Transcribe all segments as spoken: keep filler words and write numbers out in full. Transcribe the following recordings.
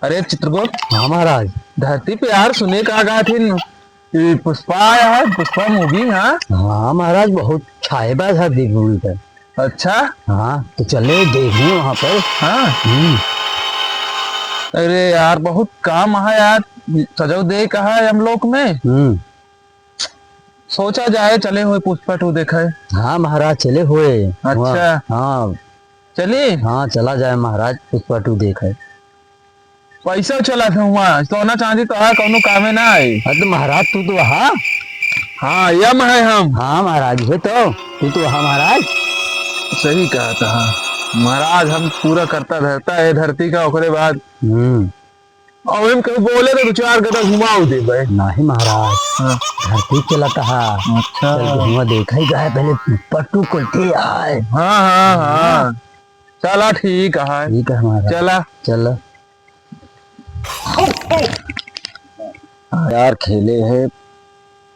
अरे चित्रगुप्त। हाँ महाराज। धरती पे यार सुने का गा थिन, ये पुष्पा आया है, पुष्पा movie, हाँ? हाँ महाराज, बहुत छाए बा धरती movie पे। अच्छा। हाँ, तो चले देखे वहाँ पर। हाँ। हम्म। अरे यार, बहुत काम है यार, सजो दे कहा है हम लोग में। हम्म। सोचा जाए, चले होए पुष्पा two देखे। हाँ महाराज, चले होए। अच्छा। हाँ। चली? हाँ, चला जाए महाराज, पुष्पा two देखे। पैसा चला था हुआ, सोना चांदी तो है, कौनो कामे ना आए। अरे तो महाराज, तू तो वहाँ। हाँ, यम है हम। हाँ महाराज, ये तो, तू तो वहाँ महाराज। सही कहा था, हाँ। महाराज, हम पूरा करता धरता है धरती का, ओकरे बाद। हम्म। और हम कहीं बोले तो दो चार गदा घुमाओ दे भाई। नहीं महाराज, हाँ। धरती चलता है। अच्छा। चल के हुआ देखा ही गया पहले, पुष्पा two कैसे आए। हाँ, हाँ, हाँ। हाँ। चला ठीक है। ठीक है महाराज। चला। चला। यार खेले है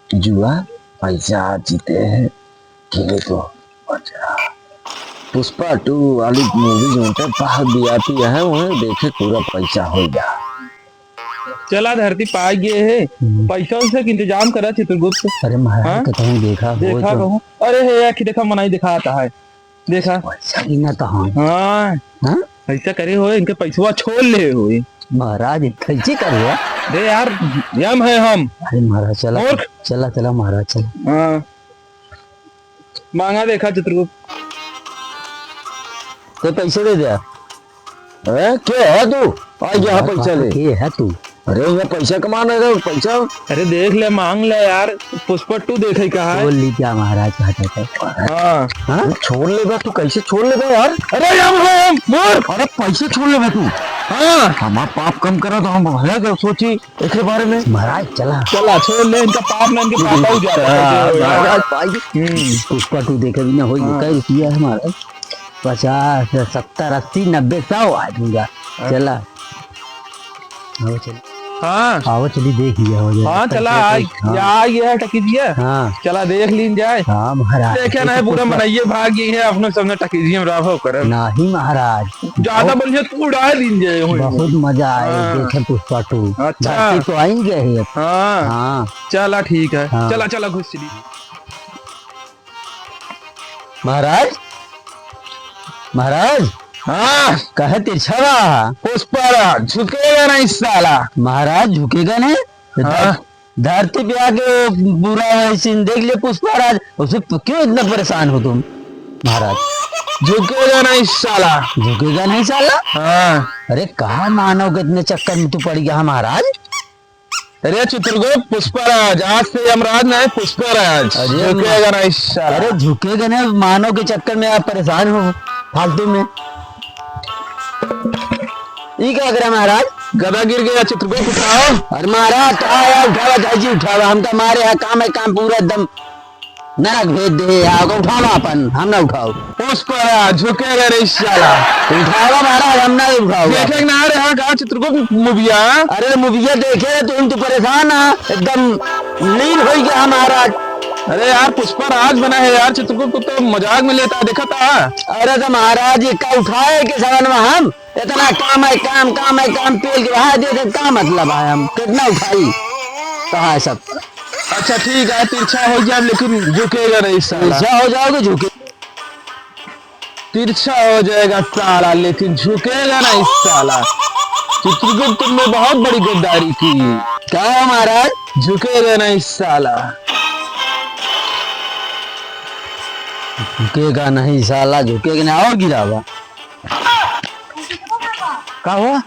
जुआ, पैसा जीते हैं, खेले तो मजा। पुष्पा two वाली movie जो है, बहुत V I P है, वहाँ देखे पूरा पैसा हो गया। चला धरती पा गए है, हम्म। पैसा वैसा के इंतजाम करा चित्रगुप्त। अरे महाराज, हाँ? कतहूँ देखा हो देखा तो। कहूँ। अरे हे यार, कि देखा मनाई दिखाता है। देखा। पैसा गिना तो हाँ। हाँ। हाँ? ऐसा करे हो, इनके पैसवा छोड़ ले हो। महाराज, कैसे कर हुआ? अरे यार, यम है हम। अरे महाराज, चला, मूर्ख। चला, चला महाराज, चला। हाँ। मांगा देखा चित्रगुप्त। तो पैसे दे दे। अरे, के है तू? आ गया है यार, पैसा ले। के है तू? अरे, ये पैसा कमाना है, पैसा। अरे, देख ले, मांग ले यार, पुष्पा two देखे का है। छोड़ ली क्या महाराज, कहा था? हाँ। हाँ? छोड़ ले बे, तू कैसे छोड़ ले बे यार? अरे, हम, हम, मोर। अरे, पैसे छोड़ ले बे तू। हाँ। हमारा पाप कम करा तो हम भला क्या सोची। एकरे बारे में। महाराज, चला। चला, छोड़ ले, इनका पाप ना, इनके पाप हो जा रहा है। हाँ, महाराज, भाई। हम्म। पुष्पा two देखे बिना होई, हाँ। कै रुपया है महाराज? पचास, सत्तर, अस्सी, नब्बे, सौ आदमी का। हाँ। चला। आओ चल। हाँ। आओ चली देख लिया हो जाए। हाँ, चला, आ, हाँ। आ, आ गया है टकीजिया। हाँ। चला देख लीन जाए। हाँ, महाराज। देखे ना, पूरा मनइये भाग गई है, अपने सबने टकीजिया में राहो करे। नहीं, महाराज। ज्यादा बहुत बढ़िया तू उड़ा दीन जाए, होई। बहुत मजा आए, हाँ। देखे पुष्पा two। अच्छा। धरती तो आइन गए है। हाँ। हाँ। चला, ठीक है। हाँ। चला, चला, घुस चली। महाराज, महाराज। हाँ। कहे तिरछा बा? पुष्पा झुकेगा नहीं साला। महाराज, झुकेगा नहीं? हाँ। धरती पे आके वो बुरा वही scene देख लिया पुष्पा राज, उसे प-, क्यों इतना परेशान हो तुम महाराज? झुकेगा नहीं साला। झुकेगा नहीं साला? हाँ। अरे कहाँ मानव के इतने चक्कर में तू पड़ गया महाराज? अरे चित्रगुप्त, पुष्पा राज, आज से यमराज नहीं, पुष्पा राज। अरे झुकेगा नहीं साला। अरे झुकेगा नहीं, मानव के चक्कर में आप परेशान हो फालतू में। ई का करे महाराज? गदा गिर गया, चित्रगुप्त उठाओ। अरे महाराज, का यार, उठावा, जाइए उठावा, हम तो मारे हैं, काम है, काम पूरा एकदम नरक भेज दे, आओ, उठावा अपन, हम ना उठाओ। पुष्पा झुकेगा रे साला। उठावा महाराज, हम ना उठाओ। देखे ना रे, हाँ, का चित्रगुप्त मुबिया? अरे मुबिया देखे, तुम तो परेशान है, एकदम लीन हो गया महाराज। अरे यार, पुष्पा राज बना है यार, चित्रगुप्त तो मजाक में लेता है, देखा था? अरे तो महाराज, ये का उठाए के सवन में हम? इतना काम है, काम, काम है, काम, पेल के बहा दे, तो का मतलब है, हम कितना उठाई? कहा है सब? अच्छा, ठीक है, तिरछा हो गया, लेकिन झुकेगा नहीं साला। तिरछा हो जाओगे, झुके। तिरछा हो जाएगा साला, लेकिन झुकेगा नहीं साला। चित्रगुप्त, तुमने बहुत बड़ी गद्दारी की। क्या महाराज? झुकेगा नहीं साला। झुकेगा नहीं साला, झुकेगा नहीं। और गिरावा। का हुआ?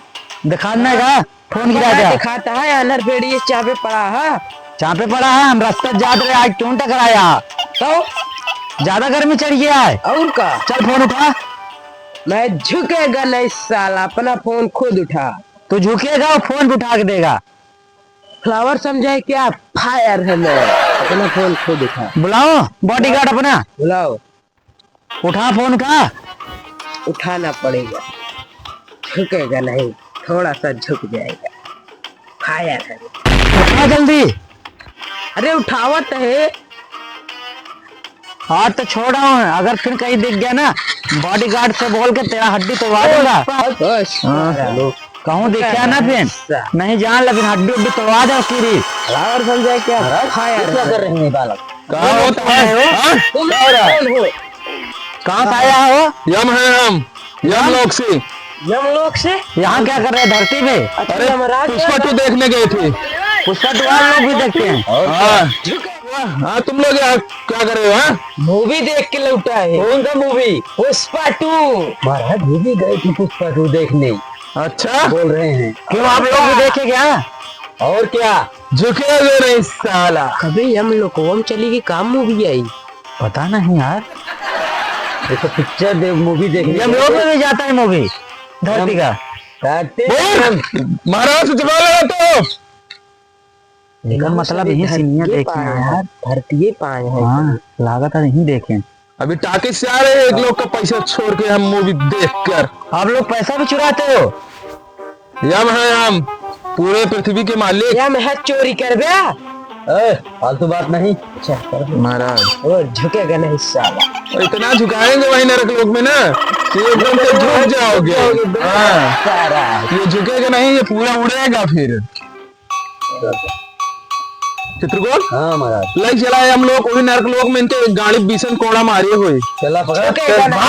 दिखात नहीं का? फोन गिरा दिया। दिखाता है, अनर भेड़िए चापे पड़ा है। चापे पड़ा है, हम रास्ता जात रहे, आज क्यों टकराया? तो? ज्यादा गर्मी चढ़ गया है। और का? चल फोन उठा। मैं झुकेगा नहीं साला, अपना फोन खुद उठा। तू झुकेगा, वो फोन उठा के देगा। Flower समझे क्या? Fire है मैं, अपना फोन खुद उठा। बुलाओ bodyguard अपना। बुलाओ। उठा फोन उठा। उठाना पड़ेगा, झुकेगा नहीं, थोड़ा सा झुक जाएगा। Fire है। उठा जल्दी। अरे उठावत है। हाथ तो छोड़ा हूँ, अगर फिर कहीं दिख गया ना, bodyguard से बोल के तेरा हड्डी तोड़वा दूंगा। बस, बस। हाँ। Hello। कहूँ देखा ना फिर। अच्छा। नहीं जान, लेकिन हड्डी उड्डी तोड़वा दे उसकी भी। रावण समझे क्या? महाराज, हाँ यार। ये क्या कर रहे हैं बालक? कहाँ होता है? हाँ? तुम लोग कौन हो? कहाँ से आया हो? यम है हम, यम लोक से। यमलोक से? यहाँ क्या कर रहे हैं धरती पे? अच्छा, अरे, यमराज पुष्पा टू देखने गए थे। पुष्पा टू आप लोग भी देखते हैं? और हाँ। क्या? हाँ, तुम लोग यहाँ क्या कर रहे हो, हाँ? मूवी देख के लौटा है। कौन सा मूवी? पुष्पा टू। महाराज, वो भी गए थे पुष्पा टू देखने। अच्छा? बोल रहे हैं। क्यों, आप लोग भी देखे क्या? और क्या? झुकेगा नहीं साला। अबे, यमलोकवा में चली कि का मूवी आई? पता नहीं यार। देखो पिक्चर दे, मूवी देखने यमलोक में भी जाता है मूवी धरती का। धरती बोल, महाराज से जमा लगा तो। इनका मतलब यही सीनियर देखे हैं यार। धरती पाए हैं। हाँ, लागत है यहीं देखे। अभी टाकीज से आ रहे हैं, एक लोग का पैसा छोड़ के हम मूवी देख कर। आप लोग पैसा भी चुराते हो? यम है हम, पूरे पृथ्वी के मालिक। यम है चोरी करबे। ए, फालतू बात नहीं। अच्छा, कर दो। महाराज। और झुकेगा नहीं साला। इतना झुकाएंगे वहीं नरक लोक में ना कि एकदम से झुक जाओगे। हाँ। सारा। ये झुकेगा नहीं, ये पूरा उड़ेगा फिर। चित्रगुप्त? हाँ महाराज। लग चला है हम लोग वही नरक लोक में इनके गाड़ी बीसन कोड़ा मारे हुए। चला पकड़। झुकेगा नहीं।